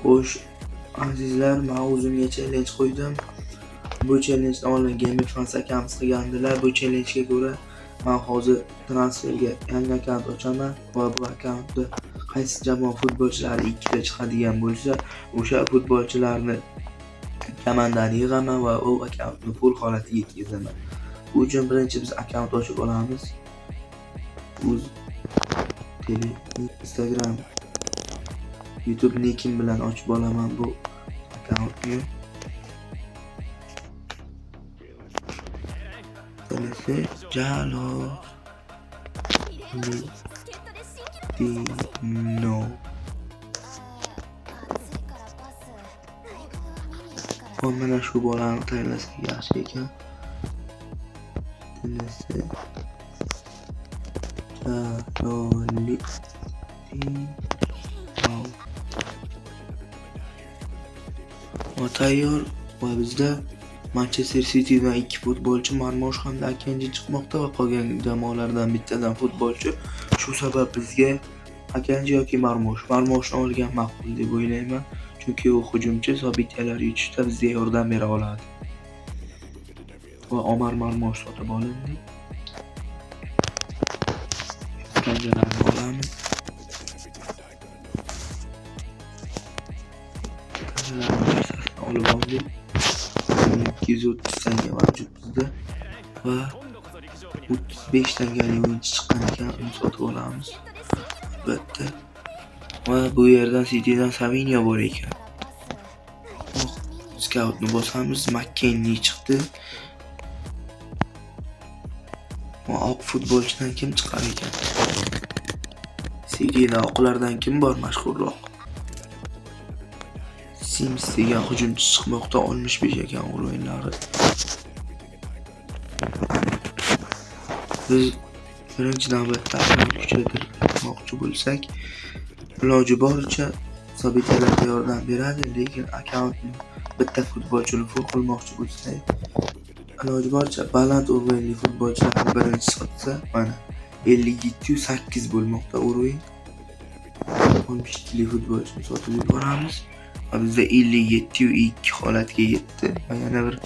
Xo'sh, azizlar, men o'zimga challenge qo'ydim. Bu challenge'ni oldin Game Fans akamiz qilgandilar. Bu challenge'ga ko'ra men hozir transferga yangi akkaunt ochaman va bu akkauntda qaysi jamoa futbolchilari ikkita chiqadigan bo'lsa, o'sha futbolchilarni komandani yig'aman va u akkauntni full holatiga yetkazaman. Bu uchun birinchi biz akkaunt ochib olamiz. O'z tele, Instagram, YouTube nikim bilan ochib olaman bu akkauntni. Tanesi Jalo Dino. Va mana shu bolani tayinlasak yaxshi ekan. Tanesi Jaloliddinov. Va tayyor va bizda Manchester Citydan ikki futbolchi Marmosh hamda Akanji chiqmoqda va qolgan jamoalardan bittadan futbolchi. Shu sabab bizga Akanji yoki Marmosh. Marmoshni olgan ma'qul deb o'ylayman, chunki u hujumchi, sobityalar yutishda bizga yordam bera oladi. Va Omar Marmosh sotib olindi. Tangalarni olamiz. Tangalarni narsasini olib oldik. 230 tanga mavjud bizda va 35 tangalik o'yinchi chiqqan ekan, uni sotib olamiz albatta. Va bu yerdan Citydan Savinho bor ekan. Scoutni bosamiz, McKennie chiqdi. Va oq futbolchidan kim chiqar ekan? Cityda oqlardan kim bor mashhurroq? Sims degan hujumchi chiqmoqda, 65 ekan o'yinlari. Biz birinchi navbatda kuchaytirmoqchi bo'lsak, iloji boricha sobityalarga yordam beradi, lekin akkauntni bitta futbolchini full qilmoqchi bo'lsak, iloji boricha baland o'rinli futbolchilarni birinchi sotsa, mana 57.8 bo'lmoqda o'rin. 62 lik futbolchini sotib yuboramiz. Va bizda 57.2 holatga yetdi. Va yana bir